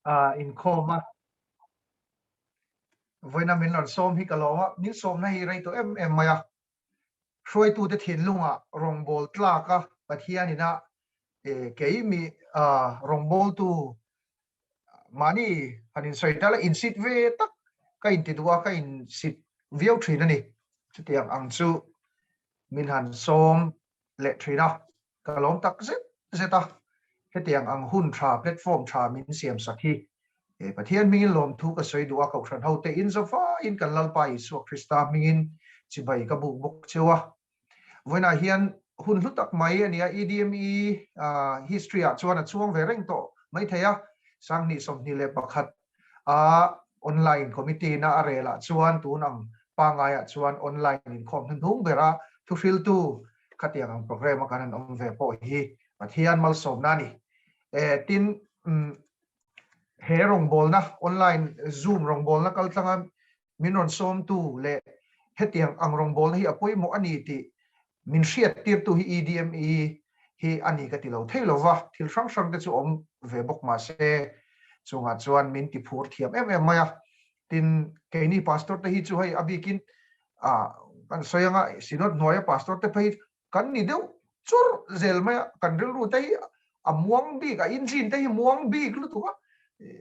Inkhawm a vawiina min rawn sawm hi ka lawm a, min sawmna hi rei tawh em em mai a. Hruaitute thinlungah rawngbâwl tlâka Pathianina kei mi rawngbâwltu mahni han insawi ta la insit ve tak ka inti duh a, ka insit viau ṭhin a ni. Chutiang ang chu min han sawm leh ṭhin a, ka lawm tak zet zet a, hetiang ang hun tha, platform tha min siam sak hi Pathian hmingin lawmthu ka sawi duh a, Kohhran hote in zavaiin kan Lalpa Isua Krista hmingin chibai ka buk bawk cheu a. Vawiinah hian hun hlu tak mai a ni a, EDME history ah chuan a chuang ve reng tawh mai thei a, Sanghnih 21 a online committee na a rel ah chuan tun ang pangaiah chuan online inkhawm hnuhnung bera thuhriltu Khatiang ang program a kan han awm ve pawh hi Pathian malsawmna a ni. Tin, he rawngbawlna, online zoom rawngbawlna kaltlanga min rawn sawmtu leh hetiang ang rawngbawlna hi a pawimawh a ni tih min hriattirtu hi EDME hi a ni ka ti lo thei lo va, thil hrang hrang te chu awm ve bawk mah se chungah chuan min ti phur thiam em em mai a. Tin, keini pastor te hi chu hei a bikin kan sawi anga Synod hnuaia pastor te phei kan ni deuh chur zel mai a, kan rilru te hi a muang bik, a engine te hi muang bik lutuk a,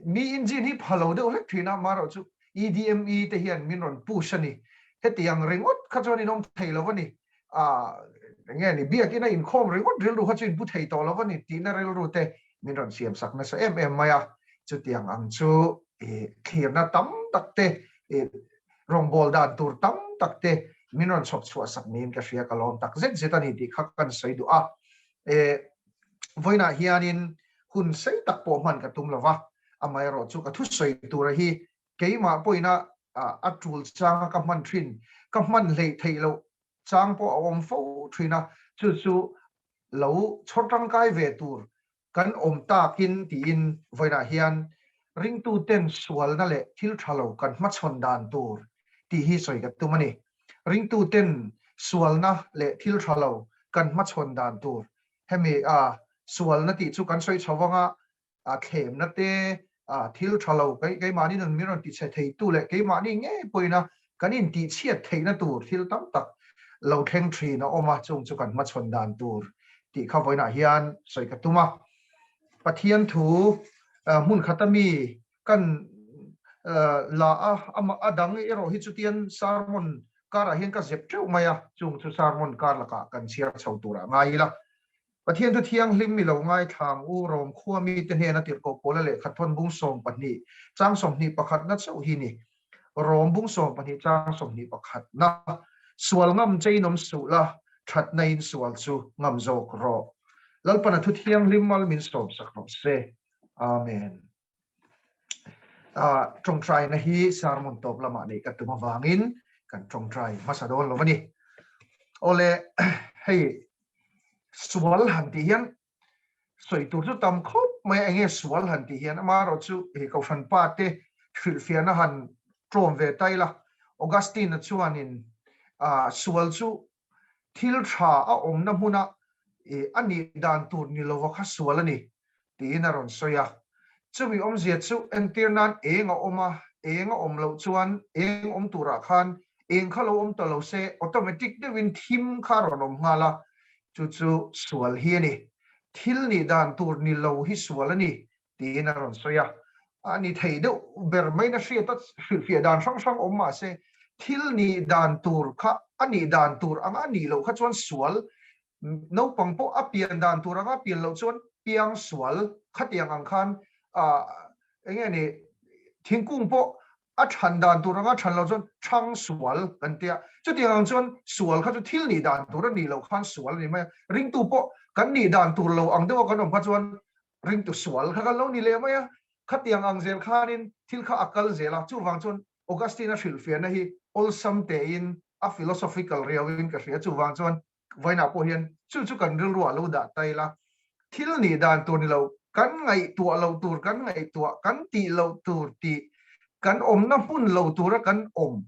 mi engine hi pha lo deuh hlek thin a, amaherawh chu EDME te hian min rawn push a ni. Hetiang ringawt kha chuan in awm thei lo a ni. Eng nge ni, biakin a inkhawm ringawt rilru kha chu in pu thei tawh lo a ni tihna rilru te min rawn siam sak nasa em em mai a, chutiang ang chu thlirna tam tak te, rawngbâwl dan tur tam tak te min rawn chhawp chhuah sak niin ka hria, ka lawm tak zet zet a ni tih kha kan sawi duh a. Vawiinah hianin hun sei tak pawh hman ka tum lo va, amaherawh chu ka thusawi tura hi keimah pawhin a a tul changa ka hman thin, ka hman hleih theih loh chang pawh a awm fo thin a, chu chu lo chhawr tangkai ve tur kan awm takin tiin vawiinah hian ringtuten sualna leh thil tha lo kan hmachhawn dan tur tih hi sawi ka tum a ni. Ringtuten sualna leh thil tha lo kan hmachhawn dan tur hemi a sualna tih chu kan sawi chho vang a, a thlemna te, a thil tha lo keimahni nun min rawn tichhe theitu leh keimahni ngei pawhin a kan intihchhiat theihna tur thil tam tak lo thleng thin a awm a, chung chu kan hmachhawn dan tur tih kha vawiinah hian sawi ka tum a. Pathian thu hmun khata mi kan la a, a dang erawh hi chutian sermon karah hian ka zep teuh mai a, chung chu sermon kar lakah kan chhiar chho turah ngai ila. Pathian thu thianghlim mi lo ngaithlang u Rom khua mite hnena tirhkoh Paula lehkha thawn bung 12 chang 21na chauh hi ni. Rom bung 12 chang 21na Sual ngam che in awm suh la, thatna in sual chu ngam zawk rawh. Lalpana thu thianghlim mal min sawmsak rawh se. Amen. Tawngtaina hi sermon tawp lamah neih ka tum avangin kan tawngtai hmasa dawn lo a ni. Awle, hei sual han tih hian sawi tur chu tam khawp mai a, enge sual han tih hian amaherawh chu hei Kohhran pa te hrilhfiahna han tlawm ve ta ila, Augustine-a chuanin sual chu Thil tha a awmna hmuna a nih dan tur ni lova kha sual a ni, tiin a rawn sawi a. Chumi awmzia chu entir nan eng a awm a, eng a awm loh chuan eng awm turah khan eng kha lo awm ta lo se automatic deuhin thim kha a rawn awm nghal a, chu chu sual hi a ni. Thil nih dan tur ni lo hi sual a ni, tiin a rawn sawi a. A ni thei deuh ber maiin a hriat a, hrilhfiah dan hrang hrang awm mah se, thil nih dan tur kha a nih dan tur anga a nih loh kha chuan sual, naupang pawh a pian dan tur anga a pian loh chuan piang sual khatiang ang khan eng nge ni thingkung pawh a than dan tur anga than loh chuan thang sual kan tia. Chutiang ang chuan sual kha chu thil nih dan tur a nih loh khan sual a ni mai a, ringtu pawh kan nih dan tur lo ang deuha kan awm kha chuan ringtu sual kha kan lo ni leh mai a, khatiang ang zel khanin thil kha a kal zel a, chuvang chuan Augustine-a hrilhfiahna hi awlsam tein a philosophical riauin ka hria, chuvang chuan vawiinah pawh hian chu chu kan rilruah lo dah ta ila, thil nih dan tur ni lo, kan ngaihtuah loh tur kan ngaihtuah, kan tih loh tur tih, kan awmna hmun lo tura kan awm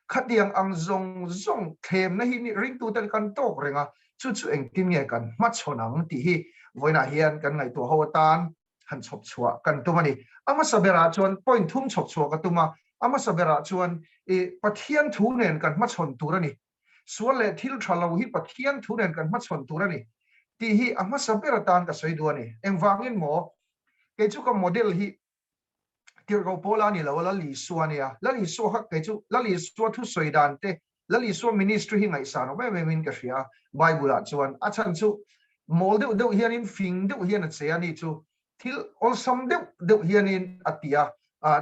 Khatiang ang zawng zawng thlemna hi ringtute kan tawk reng a, chu chu engtin nge kan hmachhawn ang tih hi vawiinah hian kan ngaihtuah ho atan han chhawp chhuah kan tum a ni. A hmasa berah chuan point thum chhawp chhuah ka tum a, a hmasa berah chuan i Pathian thu nen kan hmachhawn tur a ni. Sual leh thil tha lo hi Pathian thu nen kan hmachhawn tur a ni tih hi a hmasa ber atan ka sawi duh a ni. Engvangin maw? Kei chu ka model hi Tirhkoh Paula a ni lo a, Lal Isua a nia. Lal Isua kha kei chu Lal Isua thusawi dan te, Lal Isua ministry hi ngaihsan awm em em in ka hria a, Bible ah chuan. A chhan chu mawl deuh deuh hianin fing deuh hian a che a ni chu thil awlsam deuh deuh hianin a ti a,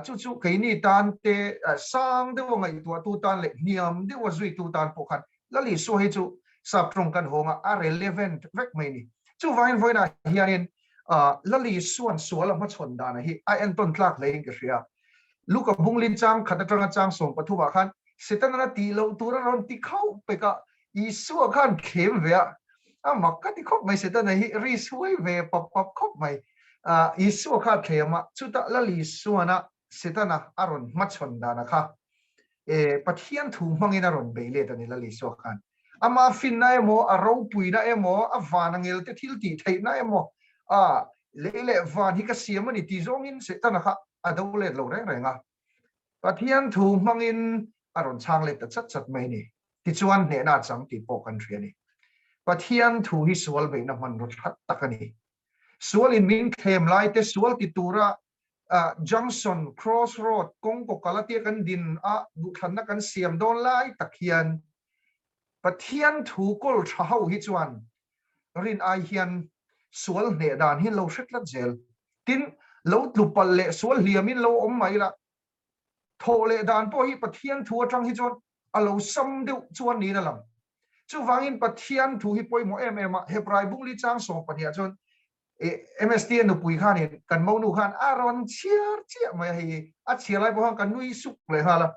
chu chu keini tan te sang deuha ngaihtuahtu tan leh hniam deuha zuitu tan pawh khan Lal Isua hi chu sap tawng kan hawng a, a relevant vek mai a ni. Chuvangin vawiinah hianin Lal Isua'n sual a hmachhawn dana hi a entawn tlak hlein ka hria. Luka bunglin chang khat atanga chang 13 ah khan Setana a tih loh tur a rawn ti khauh pek a, Isua khan thlem ve a, a mak ka ti khawp mai, Setana hi ri suai ve pap pap khawp mai. Isua kha a thlem a, chutah Lal Isuana Setana a rawn hmachhawn dana kha Pathian thu hmangin a rawn bei let a ni Lal Isua khan. Ama finna emaw, a ropuina emaw, a van angel te thil tih theihna emaw, a lei leh van hi ka siam a ni tih zawngin Setana kha a do let lo reng reng a. Pathian thu hmangin a rawn chhang let ta chat chat mai a ni. Tichuan hnehna a chang tih pawh kan hria a ni. Pathian thu hi sual beihna hmanraw that tak a ni. Sualin min thlem lai te sual ti tura junction, cross road, kawng kaw kal atia kan din a duhthlanna kan siam dawn lai tak hian Pathian thu kawl tha ho hi chuan rin ai hian sual hneh dan hi lo hre tlat zel. Tin, lo tlu palh leh sual hliamin lo awm mai la, thawh leh dan pawh hi Pathian thu atang hi chuan a lo sam deuh chuan niin a lang. Chuvangin Pathian thu hi pawimawh em em a, Hebrai bungli chang 12 ah chuan MST a nupui khanin kan monu khan a rawn chhiar chiah mai a, hei a chhiar lai pawh khan ka nui suk leh nghal a.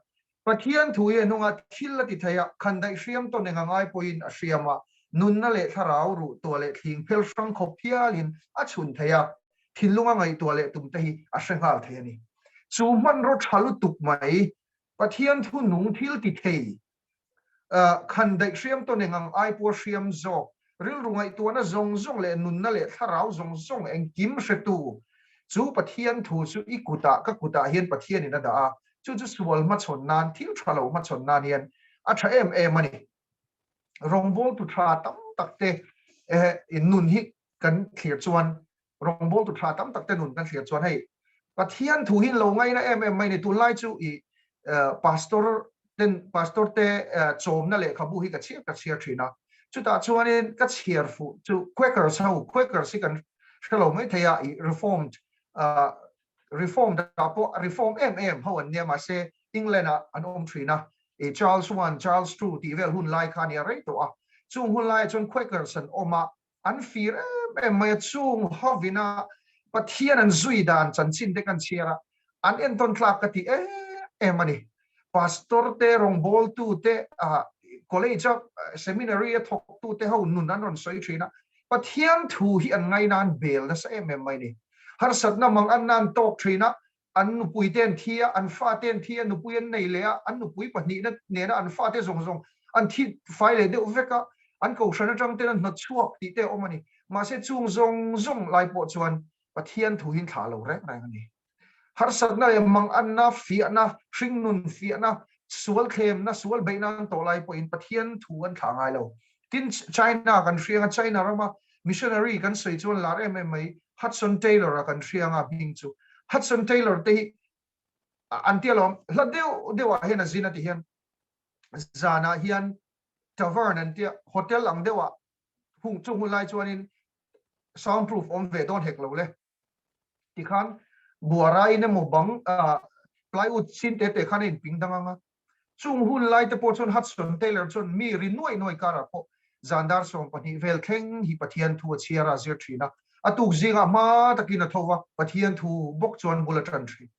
Pathian thu hi a hnunga thil a ti thei a, khandaih hriam tawn eng a ngai pawhin a hriam a, nunna leh thlarau ruh tuah leh thling phel hrang khawp hialin a chhun thei a, thinlunga ngaihtuah leh tum te hi a hre nghal thei a ni. Chu hmanraw tha lutuk mai, Pathian thu nung thil ti thei, khandaih hriam tawn eng ang ai pawh hriam zawk, rilru ngaihtuahna zawng zawng leh nunna leh thlarau zawng zawng engkim hretu chu Pathian thu chu i kutah, ka kutah hian Pathianin a dah a, chu chu sual hmachhawn nan, thil tha lo hmachhawn nan hian a tha em em a ni. Rawngbawltu tha tam tak te nun hi kan thlir chuan rawngbawltu tha tam tak te nun kan hriat chuan hei Pathian thu hi lo ngaina em em mai ni tunlai chu i pastor ten pastor te chawmna lehkhabu hi ka chhiar ka chhiar thin a chutah chuanin ka chhiar fuh chu Quakers ho Quakers hi kan hrelo mai thei a i reformed reformed ah pawh reform em em ho an nia mahse England ah an awm thin a i Charles 1 Charles 2 tih vel hun lai kha a nia rei tawh a chung hun laiah chuan Quakers an awm a An fir em em mai a, chung hovin a Pathian an zui dan chanchin te kan chhiar a, an entawn tlak ka ti em em a ni. Pastor te, rawngbawltu te, college a seminary a thawktu te ho nun an rawn sawi thin a, Pathian thu hi an ngaina an bel nasa em em mai a ni. Harsatna mang an nan tawk thin a, An nupui te an thi a, an fate an thi a, nupui an nei leh a, an nupui pahnihna nena an fate zawng zawng an thi fai leh deuh vek a, an kohhran atang ten an hnawt chhuak tih te a awm a ni. Mahse chung zawng zawng lai pawh chuan Pathian thu hi thlah lo reng reng a ni. Harsatna leh manganna, fiahna, hringnun fiahna, sual thlemna, sual beihna an tawh lai pawhin Pathian thu an thlah ngai lo. Tin, China kan hriang a, China rama missionary kan sawi chuan lar em em mai Hudson Taylor-a kan hriang a hming chu. Hudson Taylor te hi an tia lawm, hla deuh deuhah hian a zin a ti hian zanah hian tavern an tia, hotel ang deuhah hung chung hun lai chuanin sound proof awm ve dawn hek lo le. Tikhan buara in emaw bang plywood chin te te khan a inping dang ang a. Chung hun lai te pawh chuan Hudson Taylor chuan mi ri nuai nuai karah pawh zan dar 12 vel thleng hi Pathian thu a chhiar a, a zir thin a. A tuk zingah hma takin a tho va, Pathian thu bawk chuan bul a tan thin.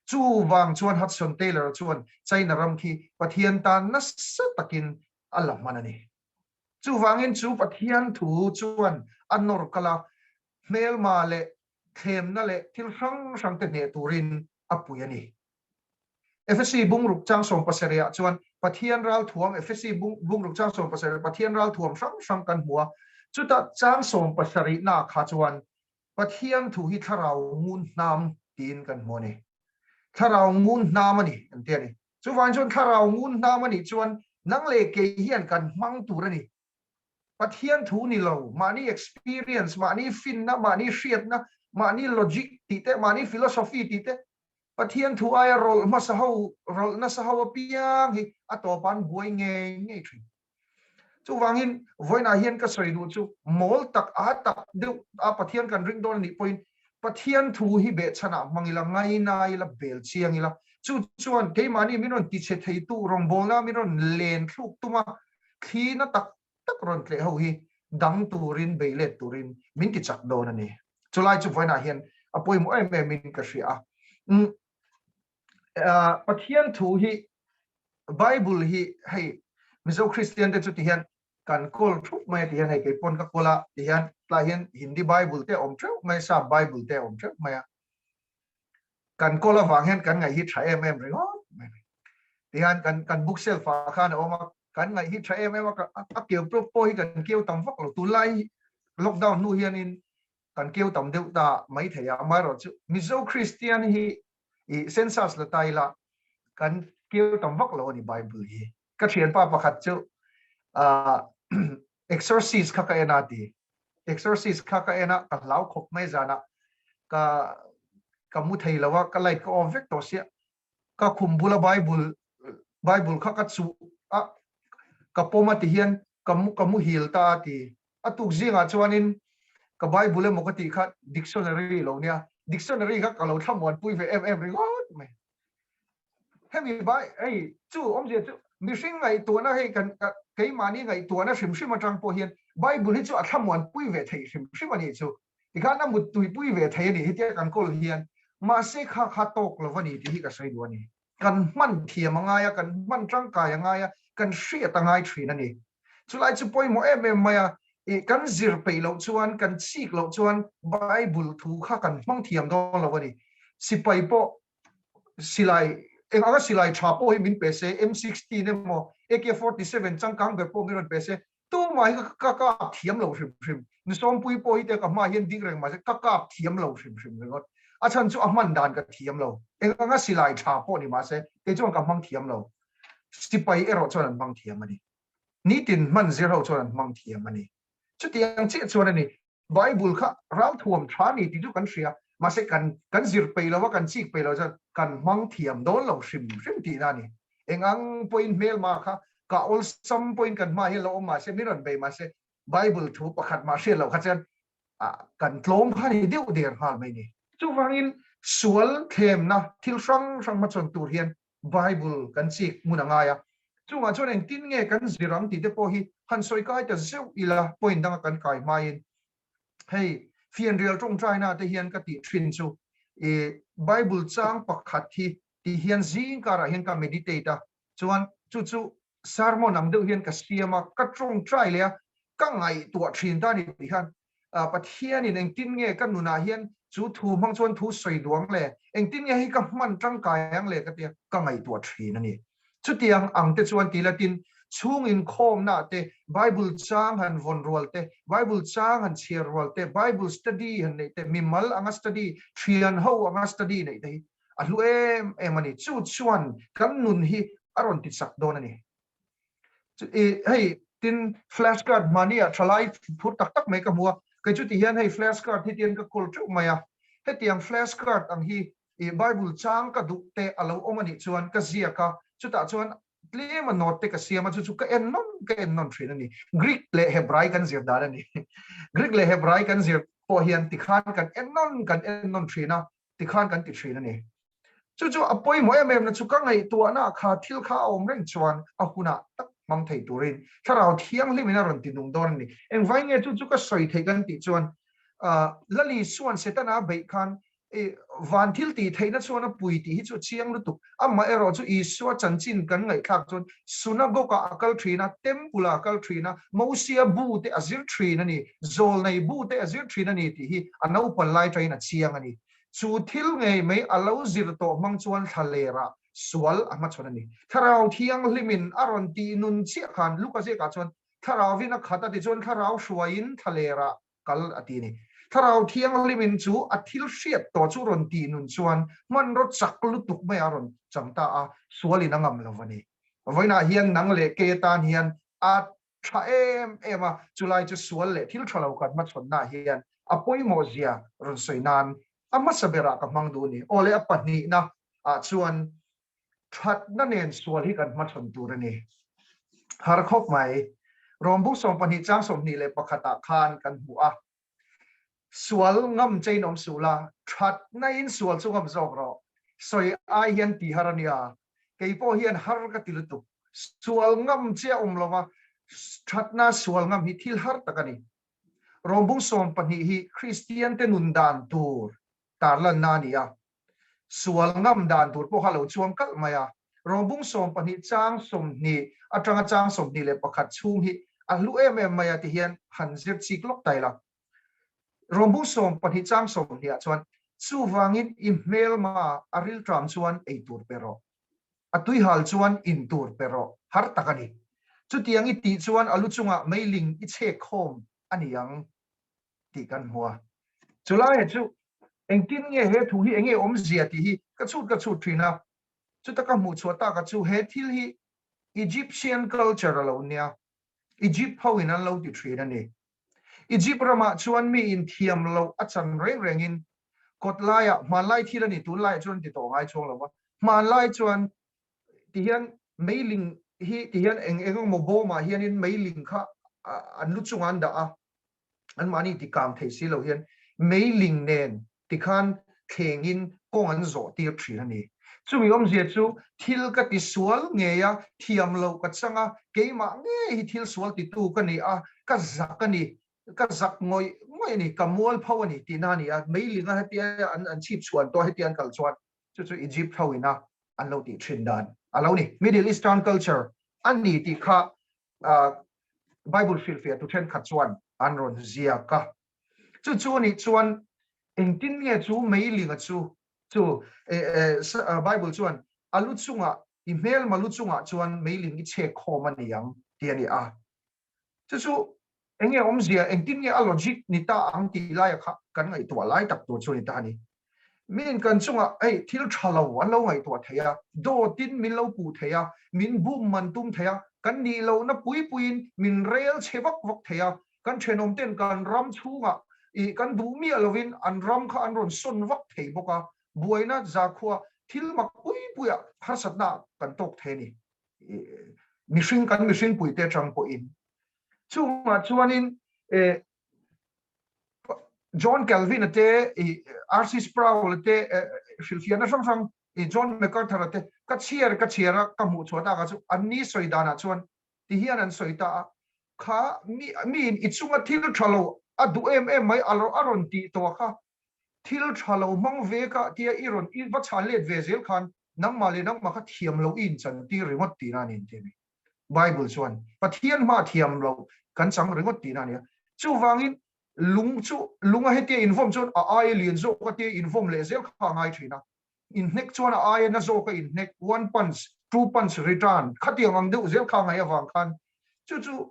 Chuvang chuan Hudson Taylor chuan China ram khi Pathian tan nasa takin a la hman a ni. Chuvangin chu Pathian thu chuan a nawr kal a, hmelma leh thlemna leh thil hrang hrang te hneh turin a pui a ni. Efesi bungruk chang 17 ah chuan Pathian ralthuam Efesi bungruk chang 17 Pathian ralthuam hrang hrang kan hmu a, chutah chang 17 na kha chuan. Pathian thu hi thlarau ngun hnam tiin kan hmu a ni. Thlarau ngun hnam a ni an ti a ni. Chuvang chuan thlarau ngun hnam a nih chuan nang leh kei hian kan hmang tur a ni. Pathian thu ni lo, mahni experience, mahni finna, mahni hriatna, mahni logic tih te, mahni philosophy tih te, Pathian thu aia rawlh hmasa ho, rawlh nasa ho apiang hi a tawpah an buai ngei ngei thin. Chuvangin vawiinah hian ka sawi duh chu mawl tak a tak deuh a Pathian kan ring dawn a nih pawhin Pathian thu hi behchhanah hmang ila, ngaina ila, bel chiang ila. Chu chuan keimahni min rawn tichhe theitu rawngbawlna min rawn len thluk tum a, thli na tak tak rawn tleh ho hi dang turin, bei let turin min ti chak dawn a ni. Chulai chu vawiinah hian a pawimawh em em in ka hria a. Pathian thu hi Bible hi hei Mizo Kristian te chu ti hian kan kawl thup mai a ti hian hei kei pawn ka kawl a ti hian tlai hian Hindi Bible te a awm theuh mai Sap Bible te a awm theuh mai a kan kawl avang hian kan ngaih hi tha em em ringawt mai ti hian kan kan book shelf ah khan a awm a kan ngaih hi tha em em a a keu pawh hi kan keu tam vak lo tunlai lockdown hnu hianin kan keu tam deuh ta mai thei a, amaherawhchu Mizo Kristian hi i census la ta ila kan keu tam vak lo a ni Bible hi. Ka thianpa pakhat chu Exorcist kha ka en a ti. Exorcist kha ka en a, ka hlau khawp mai zanah ka ka mu thei lo a, ka light ka off vek tawh sia. Ka khum bula Bible Bible kha ka chuh a, ka pawm a ti hian ka mu ka muhil ta a ti. A tuk zingah chuanin ka Bible emaw ka tih kha dictionary lo nia, dictionary kha ka lo thlamuanpui ve em em ringawt mai. Hemi bai hei chu awmzia chu mihring ngaihtuahna hei kan keimahni ngaihtuahna hrim hrim atang pawh hian Bible hi chu a thlamuanpui ve thei hrim hrim a nih chu. Tikhan a muttuipui ve thei a nih hetia kan kawl hian. Mahse kha kha tawk lo a ni tih hi ka sawi duh a ni. Kan hman thiam a ngai a, kan hman tangkai a ngai a, kan hriat a ngai thin a ni. Chulai chu pawimawh em em mai a, i kan zir peih loh chuan, kan chik loh chuan Bible thu kha kan hmang thiam dawn lo a ni. Sipai pawh silai, eng anga silai tha pawh hi min pe se, M16 emaw AK47 changkang ber pawh min rawn pe se, Tumah hi ka kap thiam lo hrim hrim. Ni Sawmpui pawh hi te ka hma hian ding reng mahse ka kap thiam lo hrim hrim ringawt. A chhan chu a hman dan ka thiam lo. Eng anga silai tha pawh ni mahse kei chuan ka hmang thiam lo. Sipai erawh chuan an hmang thiam a ni. Nitin hman zir ho chuan an hmang thiam a ni. Chutiang chiah chuan a ni. Bible kha ralthuam tha ni tih chu kan hria, mahse kan kan zir peih lo a, kan chik peih lo chuan kan hmang thiam dawn lo hrim hrim tihna a ni. Eng ang pawhin hmelma kha ka awlsam pawhin kan hma hian lo awm mahse, min rawn bei mahse Bible thu pakhat mah hriat loh kha chuan kan tlawm kha ni deuh der nghal mai ni. Chuvangin sual thlemna thil hrang hrang hmachhawn tur hian Bible kan chik hmun a ngai a, chungah chuan engtin nge kan zir ang tih te pawh hi han sawi kai ta zeuh ila point danga kan kai hmain hei fianrial tawngtaina te hian ka tih thin chu i Bible chang pakhat hi tih hian zing karah hian ka meditate a, chuan chu chu sermon ang deuh hian ka siam a, ka tawngtai leh a, ka ngaihtuah thin ta a ni tih khan Pathianin engtin nge ka nunah hian chu thu hmang chuan thu sawi duh ang le, engtin nge hei ka hman tangkai ang le ka tia ka ngaihtuah thin a ni. Chutiang ang te chuan ti latin chhung inkhawmnaah te, Bible chang han vawn rual te, Bible chang han chhiar rual te, Bible study han neih te, mimal anga study, thian ho anga study neih te hi a hlu em em a ni. Chu chuan kan nun hi a rawn ti chak dawn a ni. Hei tin flash card mahni ah thalai phur tak tak mai ka hmu a, kei chu ti hian hei flash card hi tian ka kawl teuh mai a, hetiang flash card ang hi i bible chang ka duh te a lo awm a nih chuan ka ziak a, chutah chuan tlem a note te ka siam a, chu chu ka en nawn ka en nawn thin a ni. Greek leh Hebrai kan zir dan a ni. Greek leh Hebrai kan zir pawh hian tikhan kan en nawn kan en nawn thin a, tikhan kan ti thin a ni. Chu chu a pawimawh em em na chu ka ngaihtuahna kha thil kha a awm reng chuan a hunah tak hmang thei turin Thlarau Thianghlimin a rawn ti nung dawn a ni. Engvai nge chu chu ka sawi theih kan tih chuan Lali Suan Setana a beih khan van thil tih theihna chuan a pui tih hi chu a chiang lutuk. Amaherawh chu Isua chanchin kan ngaihthlak chuan Synagogue-ah a kal thin a, Temple-ah a kal thin a, Mosia bu te a zir thin a ni, Zawlnei bu te a zir thin a ni tih hi a naupan lai tain a chiang a ni. Chu thil ngei mai a lo zir tawh hmang chuan thlalerah sual a hmachhawn a ni. Thlarau Thianghlimin a rawn tih nun chiah khan Luka ziakah chuan Thlarauvin a khat a ti chuan Thlarau hruaiin thlalerah kal a ti a ni. Thlarau Thianghlimin chu a thil hriat tawh chu rawn tih nun chuan hmanraw chak lutuk mai a rawn chang ta a, sualin a ngam lo a ni. Vawiinah hian nang leh kei atan hian a tha em em a, chulai chu sual leh thil tha lo kan hmachhawnnaah hian a pawimawh zia rawn sawi nan a hmasa berah ka hmang duh a ni. Aw le a pahnihna ah chuan thatna nen sual hi kan hmachhawn tur a ni. Har khawp mai. Rawmbuk 12 chang 21 ah khan kan hmu a, Sual ngam che in awm suh la, thatna in sual chu ngam zawk rawh. Sawi ai hian ti har a nia, kei pawh hian har ka ti lutuk. Sual ngam che a awm lo va, thatna sual ngam hi thil har tak a ni. Rawmbung 12 hi Kristian te nun dan tur tarlanna a ni a, sual ngam dan tur pawh kha a lo chuang kalh mai a. Rawmbung 12 chang 20 atanga chang 21 chhung hi a hlu em em mai a ti hian han zir chik lawk ta ila. Rawmbung 12 chang 20 ah chuan, Chuvangin i hmelma a rilṭam chuan ei tur pe rawh, a tuihal chuan in tur pe rawh, har tak a ni. Chutiang i tih chuan a lu chungah meiling i chhek khawm a ni ang. tih kan hmu a. Chulai chu engtin nge he thu hi enge awmzia tih hi ka chhut ka chhut thin a. Chuta ka hmuh chhuah taka chu he thil hi Egyptian culture a lo nia, Egypt ho in an lo ti thin a ni. Egypt ramah chuan mi in thiam loh a chan reng rengin kawt laiah hmanlai thil a ni, tunlaiah chuan an ti tawh ngai chuang lo va, hmanlai chuan tihian meiling hi tihian eng eng emaw bawmah hianin meiling kha an lu chungah an dah a, anmahni ti kang thei si lo hian meiling nen tikhan thlengin kawng an zawh tir thin a ni. Chumi awmzia chu thil ka ti sual ngei a, thiam loh ka chang a, keimah ngei hi thil sual titu ka ni a, ka zak a ni, ka zak ngawih ngawih a ni, ka mualpho a ni tihna a ni a, meiling a hetia an chhip chhuan tawh a hetia an kal chuan chu chu Egypt ho ina an lo tih thin dan a lo ni. Middle Eastern culture a ni tih kha Bible hrilhfiah tu thenkhat chuan an rawn ziak a. Chu chu anih chuan engtin nge chu meilinga chu chu Bible chuan a lu chungah i hmelma lu chungah chuan meiling i chhek khawm a ni ang tih a ni a. Chu chu enge awmzia engtin nge a logic ni ta ang tih laia kha kan ngaihtuah lai tak tur chu a ni ta a ni. Miin kan chungah hei thil tha lo an lo ngaihtuah thei a, dawtin min lo puh thei a, min bum man tum thei a, kan nih lohna pui puiin min rel chhe vak vak thei a, kan thenawmten kan ram chhungah ih kan duh miah lovin an ram kha an rawn sawn vak thei bawk a, buaina zakhua thil mak pui puiah harsatna kan tawk thei a ni. Mihring kan mihring puite atang pawhin. Chungah chuanin eh John Calvin-a te, R.C. Sproul-a te, hrilhfiahna hrang hrang John MacArthur-a te ka chhiar ka chhiar a, ka hmuh chhuah takah chu an ni sawi danah chuan ti hian an sawi ta a, kha mi miin i chunga thil tha lo a duh em em mai a rawn tih tawh kha thil tha lo hmang ve ka tia i rawn i va chhan let ve zel khan nangmah leh nangmah kha thiam loh i inchantir ringawt tihna a ni an ti a ni. Bible chuan Pathian hma thiam lo kan chang ringawt tihna a ni a. Chuvangin lung chu lunga hetia invawm chuan a aia lian zawk a tia invawm leh zel kha a ngai thin a. Inhnek chuan a aia na zawk a inhnek, one punch, two punch return khatiang ang deuh zel kha a ngaih avang khan chu chu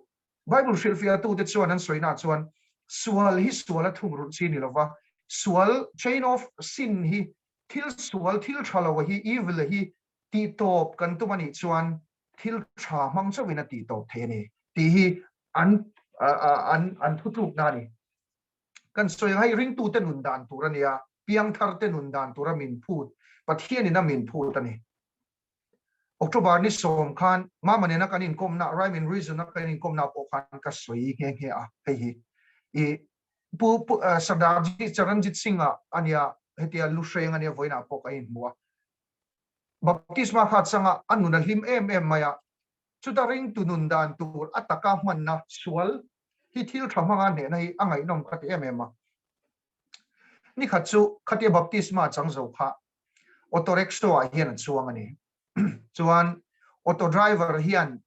Bible hrilhfiahtute chuan an sawina chuan sual hi sual a thungrulh chi ni lova, sual chain of sin hi thil sual thil tha lo a hi evil a hi tihtawp kan tum a nih chuan thil tha hmang chauhin a tihtawp thei a ni tih hi an an an thutlukna a ni. Kan sawi ang hei ringtute nun dan tur a nia, piangtharte nun dan tura min phut, Pathianin a min phut a ni. October ni sawm khan Mama nena kan inkawmna, Rhyme and Reason a kan inkawmna pawh khan ka sawi nghe nghe a, hei hi i Pu Sardarji Charanjit Singh-a a nia, hetia lu hreng a nia vawiinah pawh ka inhmu a. Baptisma kha changa a nun a hlim em em mai a, chuta ringtu nun dan tur a taka hmanna sual hi thil tha hmanga hnehna hi a ngaihnawm kha ti em em a. Nikhat chu khatia baptisma chang zo kha auto rickshaw ah hian a chuang a ni. Chuan auto driver hian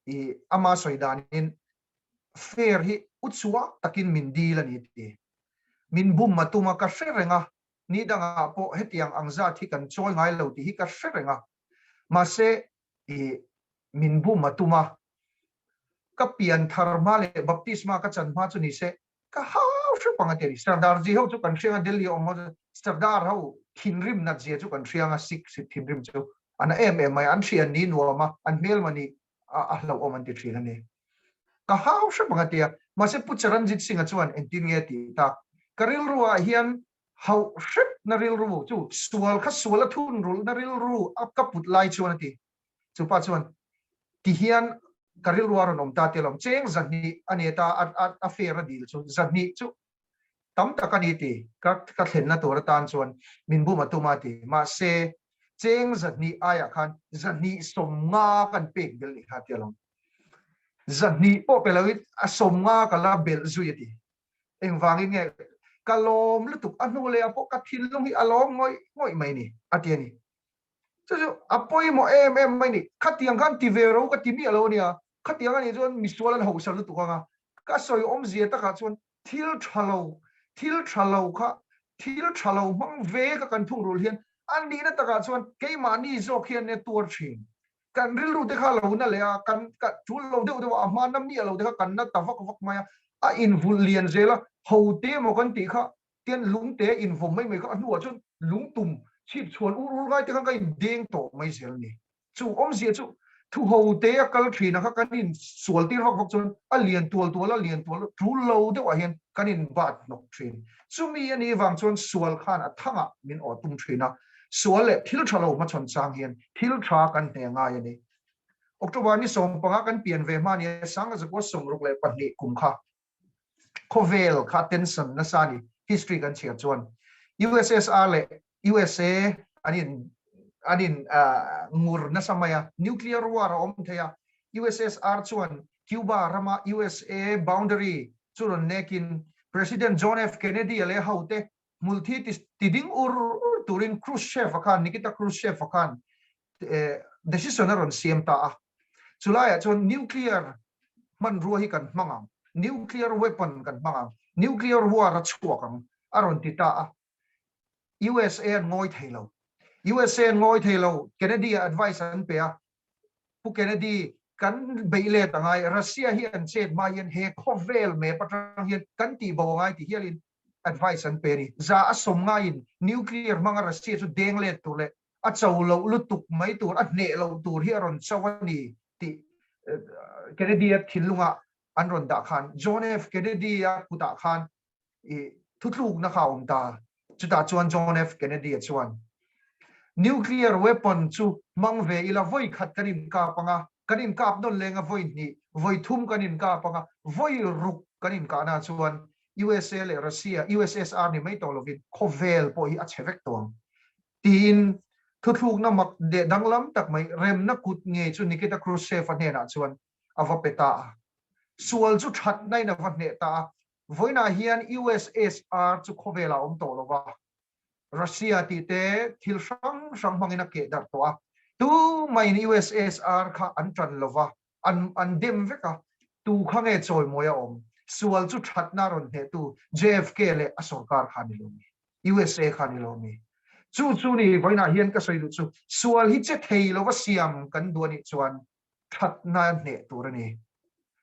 i ama sawi danin fare hi u chhuak takin min dil a ni ti. Min bum a tum a ka hre reng a, Ni dangah pawh hetiang ang zat hi kan chawi ngai lo tih hi ka hre reng a, mahse i min bum a tum a, ka pian thar hma leh baptisma ka chan hma chu ni se ka hau hrep ang a ti a ni. Sardarji ho chu kan hriang a, Delhi awm ho chu Sardar ho thinrim nat zia chu kan hriang a, Sikh thinrim chu a na em em mai a, an hrian ni nuam a, an hmelma nih a hlauhawm an ti thin a ni. Ka hau hrep ang a ti a, mahse Pu Charanjit Singh-a chuan engtin nge a tih tak? Ka rilruah hian hauh hrepna rilru chu sual kha sual a thunrulhna rilru a ka put lai chuan a ti. Chupa chuan ti hian ka rilru a rawn awm ta tel awm cheng 200 a ni ta a a fare a dil chu 200 chu tam tak a ni ti ka ka thlenna tur atan chuan min bum a tum a ti mahse cheng 200 aiah khan 250 kan pek belh ni kha tia lawm 200 pawh pe loin a 50 ka la belh zui a ti. Engvangin nge ka lawm lutuk a hnu leh ah pawh ka thinlung hi a lawm ngawih ngawih mai ni a ti a ni. Chu chu a pawimawh em em mai ni. Khatiang khan ti ve ro ka ti miah lo a nia. Khatiang a nih chuan misual an hausa lutuk ang a. Ka sawi awmzia takah chuan thil tha lo, thil tha lo kha thil tha lo hmang ve ka kan thungrul hian a nihna takah chuan keimahni zawk hian nia tuar thin. Kan rilru te kha lo na leh a, kan ka tul lo deuh deuh a, a hma na miah lo te kha kan na ta vak vak mai a, a invulh lian zel a, ho te emaw kan tih kha tian lungte invawm mai mai kha a hnuah chuan lungtum chhip chhuan ur ur ngai te khan ka indeng tawh mai zel a ni. Chu awmzia chu thu ho te a kal thin a kha kan insual tir vak vak chuan a lian tual tual a, lian tual tul lo deuhah hian kan inbat hnawk thin. Chumi a nih vang chuan sual khan a thangah min aw tum thin a, Sual leh thil tha lo hmachhawn chang hian thil tha kan hne ngai a ni. October ni 15 kan pian ve hma nia Sangazakua 62 kum kha khawvel kha tension nasa a ni. History kan chhiar chuan USSR leh USA an in an in ngur nasa mai a, nuclear war a awm thei a. USSR chuan Cuba rama USA boundary chu rawn nekin President John F Kennedy-a leh hote Hmulthi ti ding ur ur turin Khrushchev-a khan, Nikita Khrushchev-a khan decision a rawn siam ta a. Chulaiah chuan nuclear hmanrua hi kan hmang ang, nuclear weapon kan hmang ang, nuclear war a chhuak ang a rawn ti ta a. USA an ngawi thei lo. USA an ngawi thei lo, Kennedy-a advice an pe a, Pu Kennedy, kan beih let a ngai, Russia hi an chet hma hian he khawvel map atang hian kan tih bo a ngai ti hialin advice an pe a ni. Za a sawm ngaiin nuclear hmanga Russia chu deng let tur leh a cho loh lutuk mai tur, a hneh loh tur hi a rawn cho a ni tih Kennedy-a thinlungah an rawn dah khan John F. Kennedy-a kutah khan i thutlukna kha a awm ta. Chutah chuan John F. Kennedy-a chuan, Nuclear weapon chu hmang ve ila vawi khat kan inkap ang a, kan inkap nawn leng a vawi hnih, vawi thum kan inkap ang a, vawi ruk kan inkahna chuan USA leh Russia, USSR ni mai tawh lovin khawvel pawh hi a chhe vek tawh ang. Tiin thuthlukna mak leh danglam tak mai remna kut ngei chu Nikita Khrushchev-a hnenah chuan a va pe ta a. Sual chu thatnain a va hneh ta a, Vawiinah hian USSR chu khawvelah a awm tawh lo va, Russia tih te thil hrang hrang hmangin a keh darh tawh a. Tumaiin USSR kha an tan lo va, an an dem vek a, tu kha nge chawimawi a awm? Sual chu thatna rawn hnehtu JFK leh a sorkar kha a ni lo mi? USA kha a ni lo mi? Chu chu ni vawiinah hian ka sawi duh chu, sual hi che thei lova siam kan duh a nih chuan thatna hneh tur a ni.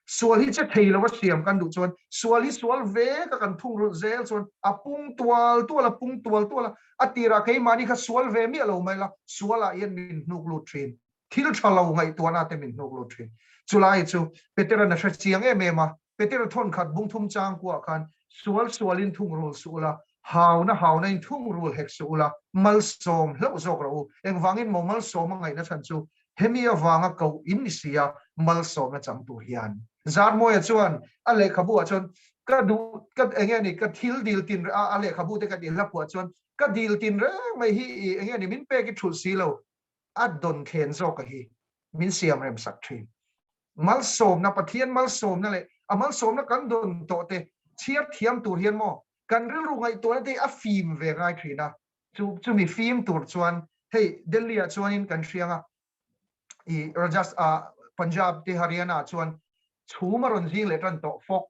Sual hi che thei lova siam kan duh chuan sual hi sual ve ka kan thungrulh zel chuan a pung tual tual a, pung tual tual a, a tirah keimahni kha sual ve miah lo mai la, sualah hian min hnuk lut thin. Thil tha lo ngaihtuahna te min hnuk lut thin. Chulai chu Petera'n a hre chiang em em a, Petera thawn khat bung thum chang kuah khan sual sualin thungrul suh ula, hauna hauna in thungrul hek suh ula, malsawm hlauh zawk rawh u. Engvangin maw malsawm a ngaihna chhan chu hemi avanga koh in ni si a, malsawmna chang tur hian. Zarmawia chuan a lehkhabu ah chuan ka duh ka enge ni ka thil dil tin a a lehkhabu te ka tih hla phuah chuan ka dil tin reng mai hi i enge ni min pek i thulh si lo a dawn thlen zawk a hi min siam rem sak thin. Malsawmna, Pathian malsawmna leh a malsawmna kan dawn tawh te chhiar thiam tur hian maw kan rilru ngaihtuahna te hi a fim ve ngai thin a, chu chumi fim tur chuan hei Delhi ah chuanin kan hriang a, i Rajas ah Punjab te Haryana ah chuan chhum a rawn zing leh tan tawh fawk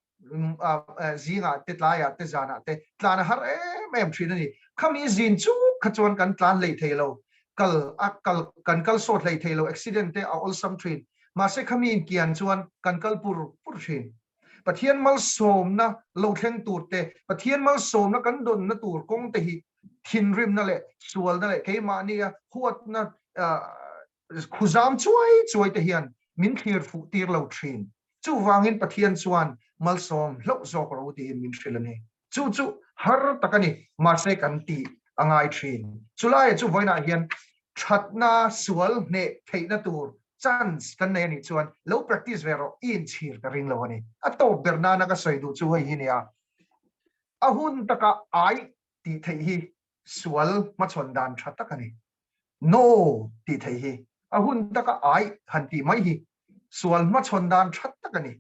zingah te tlaiah te zanah te tlan a har em em thin a ni. Khami zin chuk kha chuan kan tlan hlei thei lo, kal a kal kan kal sawt hlei thei lo, accident te a awlsam thin. Mahse khami inkian chuan kan kal pur pur thin. Pathian malsawmna lo thleng tur te, Pathian malsawmna kan dawnna tur kawng te hi thinrimna leh sualna leh keimahnia huatna khuzam chuai chuai te hian min thlir fuh tir lo thin. Chuvangin Pathian chuan malsawm hlauh zawk ro tiin min hrilh a ni. Chu chu har tak a ni, mahse kan tih a ngai thin. Chulaiah chu vawiinah hian thatna sual hneh theihna tur chance kan nei a nih chuan lo practice ve rawh, i inchhir ka ring lo a ni. A tawp ber nana ka sawi duh chu hei hi nia, a hun taka ai tih theih hi sual hmachhawn dan tha tak a ni. No tih theih hi a hun taka ai han tih mai hi sual hmachhawn dan tha tak a ni.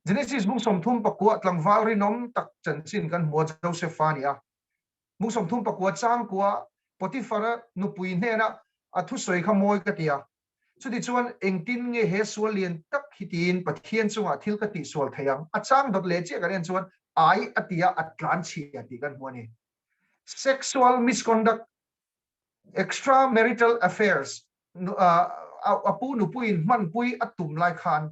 Genesis bung 39 tlangval rinawm tak chanchin kan hmu a, Joseph-a a ni a. Bung 39 changkua Potiphar-a nupui hnena a thusawi kha mawi ka ti a. Chutichuan engtin nge he sual lian tak hi tiin Pathian chungah thil ka tihsual thei ang? A chang dawt leh chiah kan en chuan ai a ti a, a tlan chhia tih kan hmu a ni. Sexual misconduct, extramarital affairs, a pu nupuiin hmanpui a tum lai khan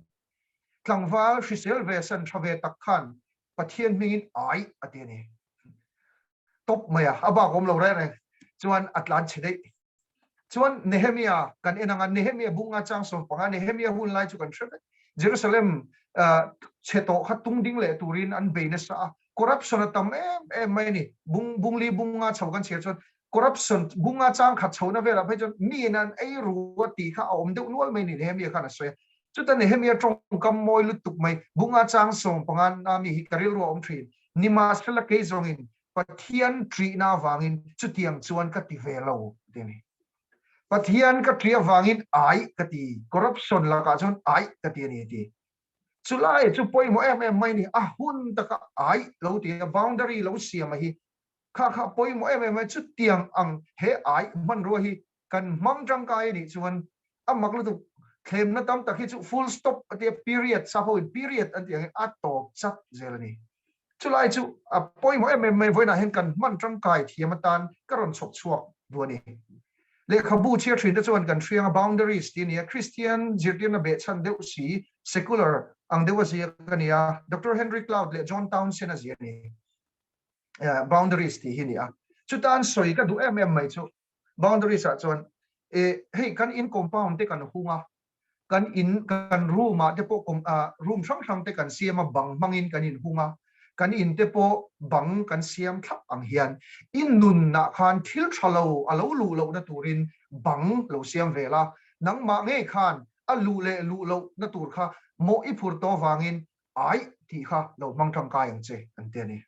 tlangval hrisel ve san tha ve tak khan Pathian hmingin ai a ti a ni. Top mai a, a bak awm lo reng reng chuan a tlan chhe daih. Chuan Nehemia kan en anga Nehemia bunga chang 15 Nehemia hun lai chu kan hre vek. Jerusalem chhe tawh kha tung ding leh turin an bei nasa a, corruption a tam em em mai a ni. Bung bungli bunga chho kan chhiar chuan corruption bunga chang khat chhona velah phei chuan miin an ei ru a tih kha a awm deuh nual mai a ni Nehemia khan a sawi a. Chuta Nehemia tawngkam mawi lutuk mai bunga chang 15 na mi hi ka rilru a awm thin. Nimahsela kei zawngin Pathian ṭihna avangin chutiang chuan ka ti ve lo a ti a ni. Pathian ka ṭih avangin ai ka ti, corruption lakah chuan ai ka ti a ni a ti. Chulai chu pawimawh em em mai a ni, a hun taka ai lo ti a, boundary lo siam a hi kha kha pawimawh em em mai, chutiang ang he ai hmanrua hi kan hmang tangkai a nih chuan a mak lutuk thlemna tam tak hi chu full stop a tia period sap ho in period an tih angin a tawp chat zel a ni. Chulai chu a pawimawh em em mai vawiinah hian kan hman tangkai thiam atan ka rawn chhawp chhuak duh a ni. Lehkhabu chhiar thin te chuan kan hriang a boundaries tih a ni a, Kristian zirtirna behchhan deuh si secular ang deuh a ziak a ni a, Doctor Henry Cloud leh John Townsend a ziah a ni. Boundaries tih hi a ni a. Chutan sawi ka duh em em mai chu boundaries ah chuan e hei kan in compound te kan hung a, kan in kan room ah te pawh room hrang hrang te kan siam a, bang hmangin kan in hung a, kan in te pawh bang kan siam thlap ang hian i nunah khan thil tha lo a lo luh lohna turin bang lo siam ve la, nangmah ngei khan a luh leh luh lohna tur kha mawh i phur tawh avangin ai tih kha lo hmang tangkai ang che an ti a ni.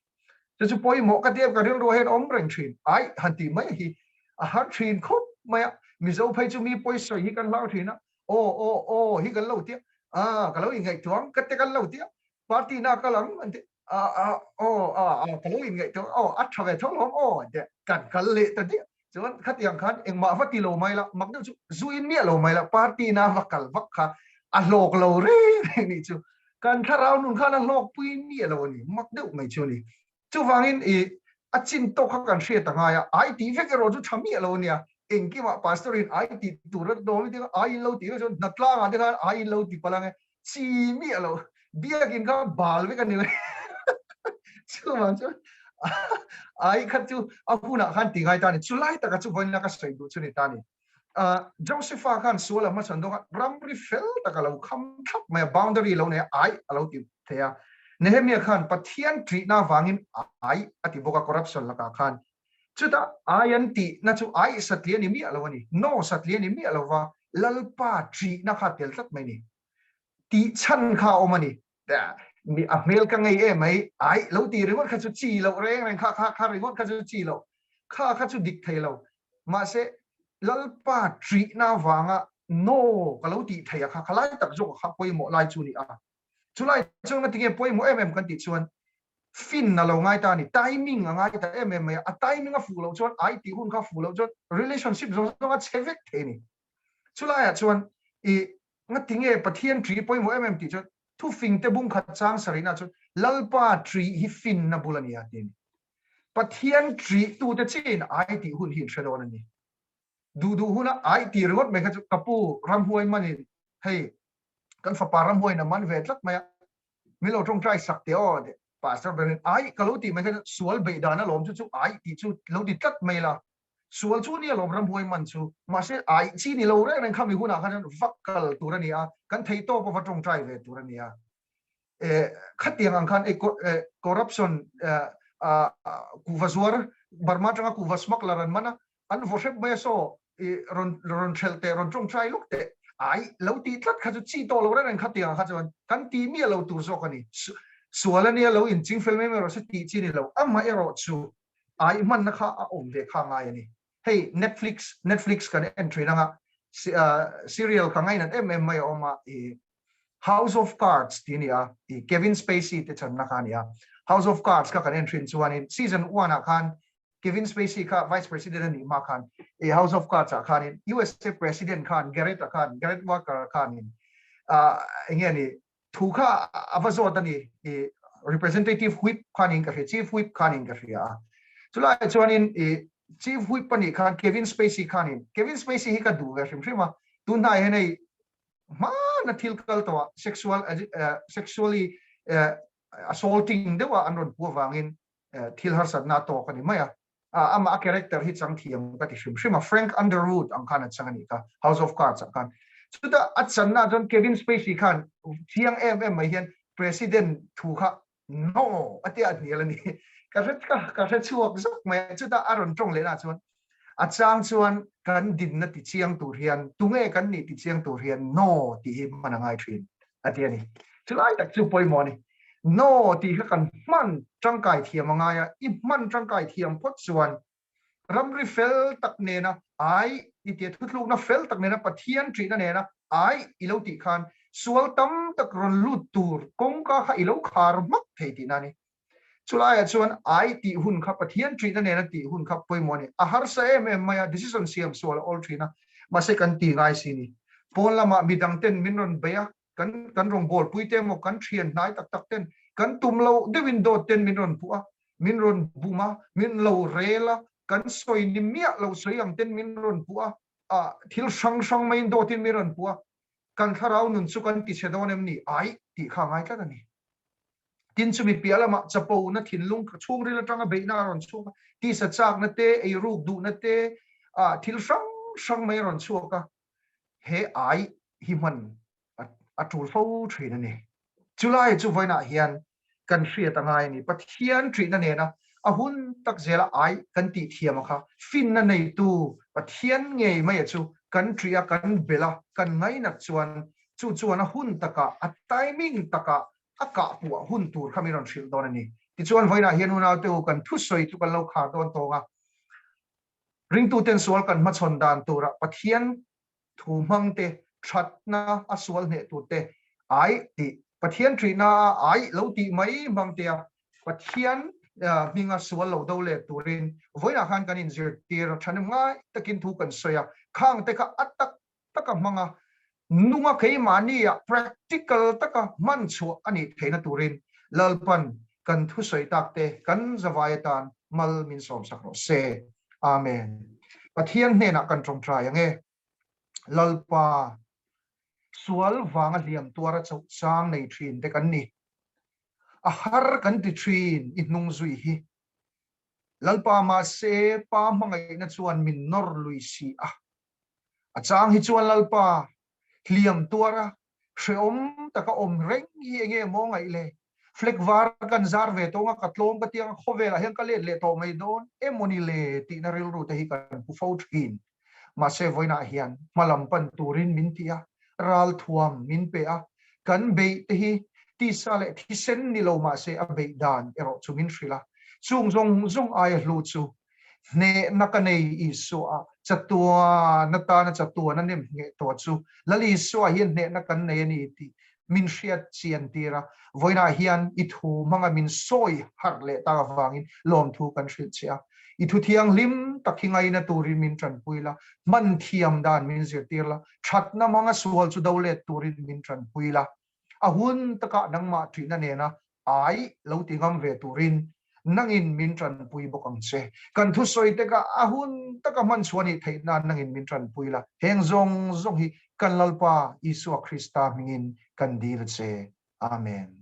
Chu chu pawimawh ka tia ka rilru hian awm reng thin. Ai han tih mai hi a har thin khawp mai a. Mizo phei chu mi pawisawi hi kan hlau thin a. Aw aw aw hi kan lo tia. A ka lo inngaihtuah ang ka te kan lo tia. Party na kal ang an ti. A a aw a a ka lo inngaihtuah aw a tha ve tho lawm aw an tia. Kan kal leh ta diah. Chuan khatiang khan engmah va ti lo mai la, mak deuh chu zu in miah lo mai la, party na va kal vak kha a hlawk lo reng reng nih chu. Kan thlarau nun khan a hlawk pui miah lo a ni, mak deuh mai chu a ni. Chuvangin i a chin tawk kha kan hriat a ngai a, ai tih vek erawh chu tha miah lo a nia. Engkimah pastor in ai tih tur a dawm i tia, ai in lo tih vek chuan hnatlangah te khan ai in lo ti palh ang e. Chi miah lo, biakin kha bal vek a ni mai. Chuvang chuan ai kha chu a hunah khan ti ngai ta a ni. Chulai taka chu vawiin ka sawi duh chu ni ta a ni. Josepha khan sual a hmachhawn dawn kha ramri fel tak a lo kham thlap mai a, boundary lo nei a, ai a lo ti thei a. Nehemia khan Pathian ṭihna avangin ai a ti bawk a, corruption lakah khan. Chutah ai an tihna chu ai satliah a ni miah lo a ni, no satliah a ni miah lo va, Lalpa ṭihna kha tel tlat mai a ni. Tih chhan kha a awm a ni. A hmel ka ngei em mai, ai lo tih ringawt kha chu chi loh reng reng kha kha kha ringawt kha chu chi loh, kha kha chu dik thei lo. Mahse Lalpa ṭihna avanga no ka lo tih theih a kha, kha lai tak zawk kha pawimawh lai chu a ni a. Chulai chuan ngatinge pawimawh em em kan tih chuan fin a lo ngai ta a ni, timing a ngai ta em em mai a, a timing a fuh loh chuan ai tih hun kha fuh loh chuan relationship zawng zawng a chhe vek thei a ni. Chulaiah chuan i ngatinge Pathian ṭi pawimawh em em tih chuan thufing te bung khat chang sarihna chuan Lalpa ṭi hi finna bul a ni a ti a ni. Pathian ṭih tute chiin ai tih hun hi in hre dawn a ni. Duh duh huna ai tih ringawt mai kha chu ka pu ramhuai manin hei kan fapa ramhuaiin a man ve tlat mai a. Min lo tawngtai sak teh aw tih Pastor berin ai ka lo tih mai khan sual beih dan alawm chu chu ai tih chu lo ti tlat mai la. Sual chu nia lawm ramhuai man chu. Mahse ai chi ni lo reng reng kha mi hunah khan vak kal tur a ni a, kan thei tawp a va tawngtai ve tur a ni a. Khatiang ang khan corruption kuhva zuar Burma atanga kuhva smuggler an man a, an vaw hrep mai a saw i rawn rawn hrelh teh rawn tawngtai lawk teh ai lo tih tlat kha chu chi tawh lo reng reng khatiang ang kha chuan kan ti miah lo tur zawk a ni. Sual a nia lo inching fel mai mai rawh se tih chi ni lo. Amaherawh chu ai hmanna kha a awm ve kha ngai a ni. Hei Netflix Netflix kan en thin anga serial ka ngainat em em mai a awm a i House of Cards tih a ni a i Kevin Spacey te channa kha a ni a. House of Cards kha kan en thin chuanin season one ah khan Kevin Spacey kha Vice President a nih hma khan i House of Cards ah khanin USA President khan Garrett a khan Garrett Walker a khanin eng nge ni Thu kha a va zawt a ni i Representative Whip khanin ka hria, Chief Whip khanin ka hria a. Chulaiah chuanin i Chief Whip a nih khan Kevin Spacey khanin, Kevin Spacey hi ka duh ve hrim hrim a, tun hnaiah hian hei hmana thil kal tawh ah sexual sexually assaulting deuha an rawn puh avangin thil harsatna a tawk a ni mai a. Amah a character hi chang thiam ka ti hrim hrim a, Frank Underwood ang khan a chang a nih kha, House of Cards ah khan. Chutah a channa chuan Kevin Spacey khan chiang em em mai hian President thu kha No a tia a hnial a ni. Ka hre ka hre chhuak zawk mai a, chutah a rawn tawng lehna chuan a chang chuan kan dinna ti chiang tur hian tunge kan nih ti chiang tur hian No tih hi hman a ngai thin a ti a ni. Chulai tak chu pawimawh a ni. No tih kha kan hman tangkai thiam a ngai a, i hman tangkai thiam phawt chuan ramri fel tak nena ai i tia thutlukna fel tak nena Pathian ṭihna nena ai i lo tih khan sual tam tak rawn lut tur kawngka kha i lo khar hmak thei tihna a ni. Chulaiah chuan ai tih hun kha Pathian ṭihna nena tih hun kha pawimawh a ni. A harsa em em mai a, decision siam sual a awl ṭhin a, mahse kan ti ngai si ni. Pawn lamah midangten min rawn bei a, kan kan rawngbawlpui te emaw kan thian hnai tak tak ten kan tum loh deuhin dawt ten min rawn puh a, min rawn bum a, min lo rel a, kan sawi ni miah lo sawi ang ten min rawn puh a, ah thil hrang hrang maiin dawtin min rawn puh a, kan thlarau nun chu kan tichhe dawn em ni? Ai tih kha a ngai tlat a ni. Tin chumi piah lamah chapona thinlung chhungril atanga beihna a rawn chhuak a, tisa chakna te, eiruk duhna te, ah thil hrang hrang mai a rawn chhuak a, he ai hi hman a tul fo thin a ni. Chulai chu vawiinah hian kan hriat a ngai a ni. Pathian ṭihna nena a hun tak zela ai kan tih thiam a kha finna neitu Pathian ngei maia chu kan ṭih a, kan belh a, kan ngainat chuan chu chuan a hun takah, a timing takah a kahpuah hun tur kha min rawn hrilh dawn a ni. Tichuan vawiinah hian unaute u kan thusawi chu kan lo khar dawn tawng a. Ringtuten sual kan hmachhawn dan turah Pathian thu hmang te, thatna a sual hneh tur te ai tih, Pathian ṭihna a ai lo tih mai hmang te a Pathian hminga sual lo do let turin vawiinah khan kan inzirtir a, ṭhahnem ngai takin thu kan sawi a, khang te kha a tak taka hmanga nunga keimahnia practical taka hman chhuah a nih theihna turin Lalpan kan thusawi tak te kan zavai atan mal min sawmsak rawh se. Amen. Pathian hnenah kan tawngtai ang e. Lalpa, sual vanga hliam tuara chauh chang nei thin te kan ni. A har kan ti thin i hnung zui hi. Lalpa mahse Pa hmangaihna chuan min nawr lui si a. A chang hi chuan Lalpa hliam tuara hrehawm taka awm reng hi enge maw ngaih le? Flag var kan zar ve tawng a, ka tlawm ka tiang a, khawvelah hian ka let leh tawh mai dawn emawni le tihna rilru te hi kan pu fo thin. Mahse vawiinah hian hmalam pan turin min ti a, ralthuam min pe a, kan beih te hi tisa leh thisen ni lo mahse a beih dan erawh chu min hrilh a, chung zawng zawng aia hlu chu Hnehna ka nei Isua, chatuan atana chatuan a nem ngheh tawh chu Lal Isua hian hnehna kan nei a ni tih min hriat chian tir a. Vawiinah hian i thu hmanga min sawi harh leh tak avangin lawmthu kan hrilh che a. I thu thianghlim tak hi ngaina turin min tanpui la, hman thiam dan min zirtir la, thatna hmanga sual chu do let turin min tanpui la. A hun takah nangmah ṭihna nena ai lo ti ngam ve turin nangin min ṭanpui bawk ang che. Kan thusawi te kha a hun taka hman chhuah nih theih nan nangin min ṭanpui la. Heng zawng zawng hi kan Lalpa Isua Krista hmingin kan dil che. Amen.